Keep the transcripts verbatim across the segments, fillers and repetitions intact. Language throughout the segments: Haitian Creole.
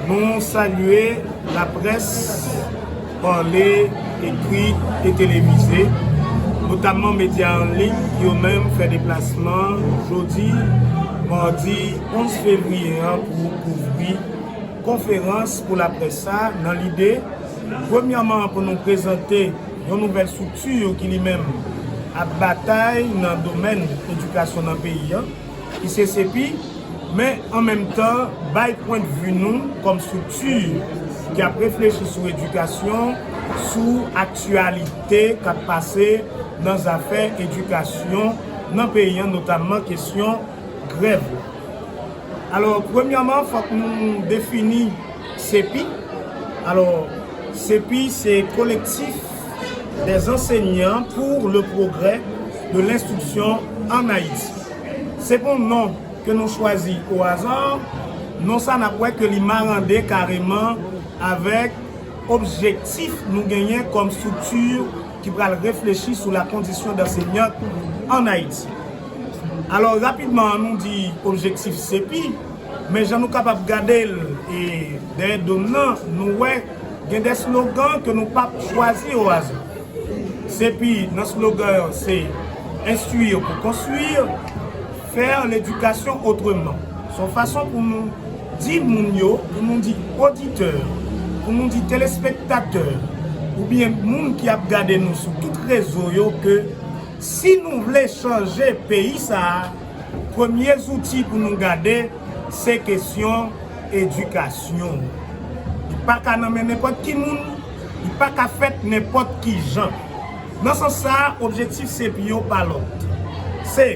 Nou salye laprès pale, ekri e televize, notamman medya an liy ki yo menm fè deplasman jodi, madi onz fevriye an, pou kouvri konferans pou laprès sa, nan lide, premyèman, pou nou prezante yon nouvèl estrikti ki li menm ap batay nan domèn edikasyon nan peyi a, ki se sepi, men an menm tan bay pwennvi nou kòm estrikti ki ap reflechi sou edikasyon, sou aktyalite k ap pase nan zafè edikasyon nan peyi a, notamman kesyon grèv la. Alò, premyèman, fòk nou defini sepi. Alò, sepi se Collectif des enseignants pour le progrès de l'instruction en Haïti. Se pa yon non ke nou chwazi o aza. Non sa, n ap wè ke li marande kareman avèk objektif nou genyen kòm estrikti ki pral reflechi sou la condition d'enseignant en Haïti. Alò, rapidman, an nou di objektif sepi, men jan nou kapab gade l, e dèyè do m nan, nou wè gen de slogan ke nou p ap chwazi o aza. Sepi, nan slogan an, se instruire pour construire, faire l'éducation autrement. Se yon fason pou nou di moun yo, pou nou di oditè, pou nou di telespektatè, oubyen moun ki ap gade nou sou tout rezo yo, ke si nou vle chanje peyi sa a, premye zouti pou nou gade, se kesyon edikasyon. Li pa ka nan men nenpòt ki moun, li pa ka fèt nenpòt ki jan. Nan sans sa a, objektif sepi yo pa lòt. Se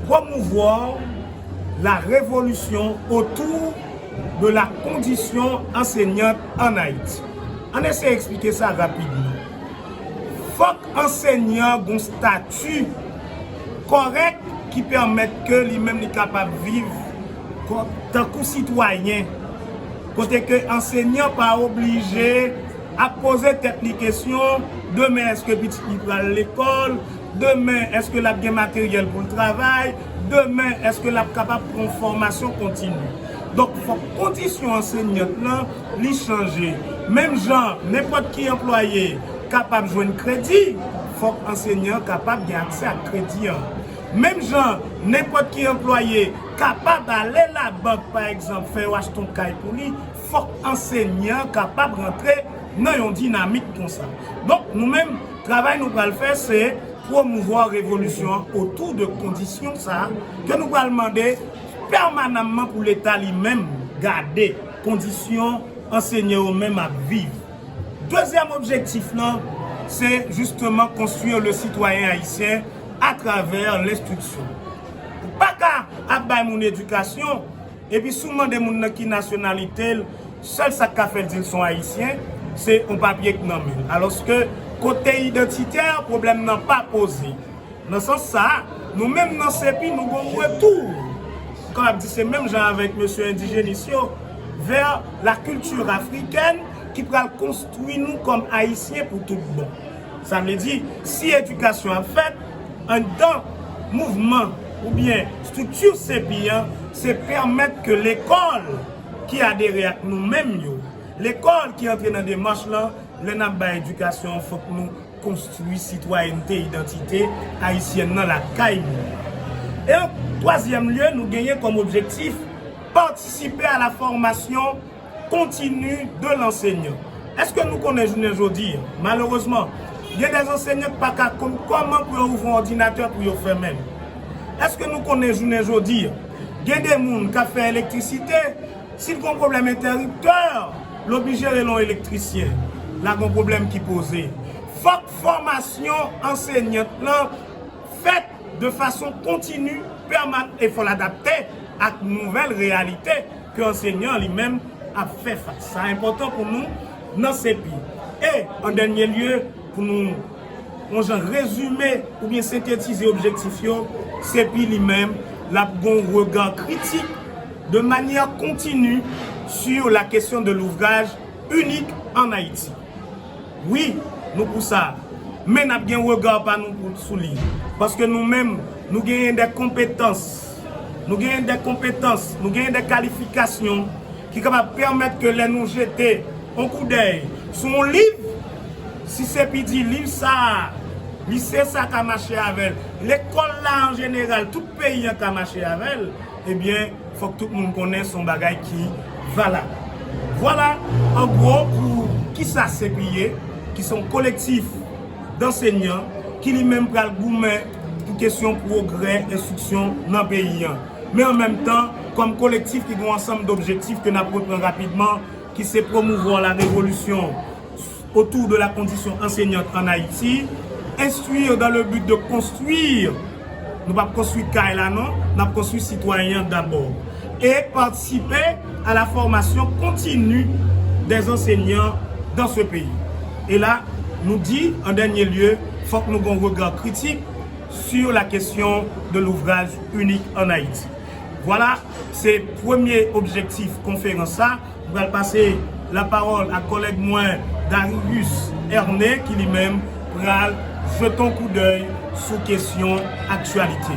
promouvoir la révolution autour de la condition enseignante en Haïti. Ann eseye eksplike sa rapidman. Fòk ansenyan gon stati kòrèk ki pèmèt ke li menm li kapab viv kò-, tankou sitwayen. Kote ke ansenyan pa oblije ap poze tèt li kesyon, demen èske pitit li pral lekòl, demen èske l ap gen materyèl pou l travay, demen èske l ap kapab pran fòmasyon kontini. Donk, fòk kondisyon ansenyant lan li chanje. Menm jan nenpòt ki anplwaye kapab jwenn kredi, fòk ansenyan kapab gen aksè ak kredi an. Menm jan nenpòt ki anplwaye kapab ale labank, pa egzanp, fè yo achte yon kay pou li, fòk ansenyan kapab rantre nan yon dinamik konsa. Donk, nou menm, travay nou pral fè, se promouvoir revolisyon an otou de kondisyon sa a, ke nou pral mande pèmanamman pou Leta li menm gade kondisyon ansenyan yo menm ap viv. Dezyèm objektif lan, se justement construire le citoyen haïtien à travers l'instruction. Ou pa ka ap bay moun edikasyon, epi si w mande moun nan ki nasyonalite l, sèl sa k ka fè l di l se yon ayisyen, se yon papye k nan men l. Alòske, kote idantitè, pwoblèm nan pa poze. Nan sans sa a, nou menm nan sepi, nou gon retou, m kapab di se menm jan avèk mesye endijenis yo, vers la culture africaine ki pral konstwi nou kòm ayisyen pou tout bon. Sa vle di, si edikasyon ap fèt, anndan mouvman oubyen estrikti sepi an, se pèmèt ke lekòl ki adere ak nou menm yo, lekòl ki antre nan demach lan, lè n ap bay edikasyon, fòk nou konstwi sitwayènte, idantite ayisyèn nan lakay nou. E an twazyèm lye, nou genyen kòm objektif patisipe a la fòmasyon kontini de lansenyan. Èske nou konnen jounen jodi a, malerezman, gen de ansenyan ki pa ka konn kòman pou yo ouvri yon òdinatè pou yo fèmen l? Èske nou konnen jounen jodi a, gen de moun k ap fè elektrisite, si l gon pwoblèm entèriptè, l oblije rele yon elektrisyen. La gon pwoblèm ki poze. Fòk fòmasyon ansenyant lan fèt de fason kontini, pèmanan, e fò l adapte ak nouvèl reyalite ke ansenyan li menm ap fè fas. Sa enpòtan pou nou nan sepi. E, an dènye lye, pou nou yon jan rezime oubyen sentetize objektif yo, sepi li menm, l ap gon rega kritik de manyè kontini sur la question de l'ouvrage unique en Haïti. Wi, nou pou sa. Men n ap gen rega pa nou pou, sou li. Paske nou menm, nou genyen de konpetans. Nou genyen de konpetans, nou genyen de kalifikasyon ki kapab pèmèt ke lè nou jete yon koudèy sou yon liv, si se pi di liv sa a, lise sa ka mache avè l, lekòl la an jeneral, tout peyi an ka mache avè l, ebyen, fòk tout moun konnen se yon bagay ki valab. Vwala, an gwo, pou kisa C P I ye, ki se yon kolektif dansenyan ki li menm pral goumen pou kesyon pwogrè enstriksyon nan peyi an. Men an menm tan, kòm kolektif ki gen yon ansanm dobjektif ke n ap repran rapidman, ki se promouvoir la révolution autour de la condition enseignante en Haïti, instruire dans le but de construire, nou p ap konstwi kay la non, n ap konstwi sitwayen an dabò, et participer à la formation continue des enseignants dans ce pays. E la, nou di, an dènye lye, fòk nou gen yon rega kritik sur la question de l'ouvrage unique en Haïti. Vwala, se premye objektif konferans sa. M pral pase lapawòl ak kòlèg mwen, Darius Ernest, ki li menm pral jete yon koudèy sou kesyon aktyalite.